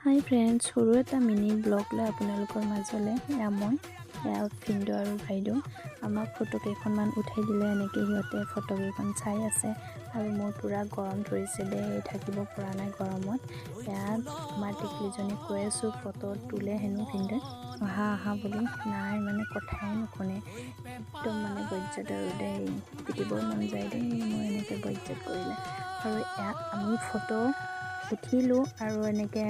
হাই friends, সৰু এটা mini blog লৈ আপোনালোকৰ মাজলৈ। এয়া মই, এয়া ভিনদেউ আৰু বাইদেউ। আমাক ফটো কেইখনমান উঠাই দিলে। এনেকৈ সিহঁতে ফটো কেইখন চাই আছে আৰু মোৰ পূৰা গৰম ধৰিছে দেই, থাকিব পৰা নাই গৰমত। এয়া আমাৰ টিকলিজনীক কৈ আছোঁ, ফটো তোলে হেনো ভিনদেউৱে, আহা আহা বুলি। নাই, মানে কথাই নুশুনে একদম, মানে বজ্জাত আৰু দেই। পিটিবই মন যায় দেই মোৰ এনেকৈ বজ্জাত কৰিলে। আৰু এয়া আমি ফটো উঠিলোঁ আৰু এনেকৈ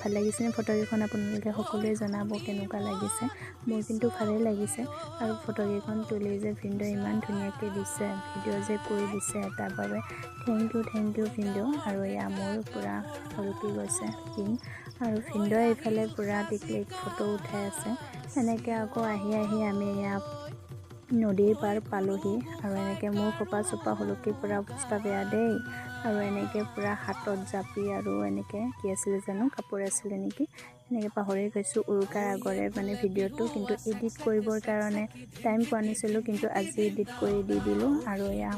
ভাল লাগিছেনে ফটোকেইখন, আপোনালোকে সকলোৱে জনাব কেনেকুৱা লাগিছে। মোৰ কিন্তু ভালেই লাগিছে। আৰু ফটোকেইখন তুলি যে ভিনদেউ ইমান ধুনীয়াকৈ দিছে, ভিডিঅ' যে কৰি দিছে, তাৰ বাবে thank U, thank U ভিনদেউ। আৰু এয়া মোৰ পূৰা সলকি গৈছে পিন আৰু ভিনদেউ এইফালে পূৰা টিকলিক ফটো উঠাই আছে। এনেকৈ আকৌ আহি আহি আমি এয়া নদীৰ পাৰ পালোহি। আৰু এনেকৈ মোৰ খোপা চোপা সলকি পূৰা অৱস্থা বেয়া দেই। আৰু এনেকৈ পূৰা হাতত জাপি আৰু এনেকৈ কি আছিলে জানো, কাপোৰ আছিলে নেকি এনেকৈ, পাহৰি গৈছোঁ। উৰুকাৰ আগৰে মানে ভিডিঅ'টো, কিন্তু এডিট কৰিবৰ কাৰণে টাইম পোৱা নাছিলোঁ, কিন্তু আজি এডিট কৰি দি দিলোঁ। আৰু এয়া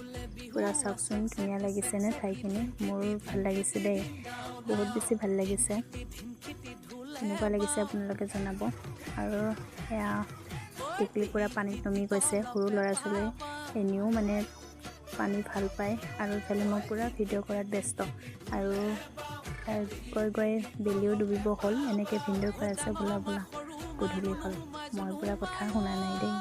পূৰা চাওকচোন, ধুনীয়া লাগিছেনে ঠাইখিনি? মোৰ ভাল লাগিছে দেই, বহুত বেছি ভাল লাগিছে। কেনেকুৱা লাগিছে আপোনালোকে জনাব। আৰু এয়া টিকলি পূৰা পানীত নামি গৈছে। সৰু ল'ৰা ছোৱালী এনেও মানে পানী ভাল পায়। আৰু ইফালে মই পূৰা ভিডিঅ' কৰাত ব্যস্ত। আৰু গৈ গৈ বেলিও ডুবিব হ'ল। এনেকৈ ভিনদেউ কৈ আছে, "বোলা বোলা, গধূলি হ'ল।" মই পূৰা কথা শুনা নাই দেই।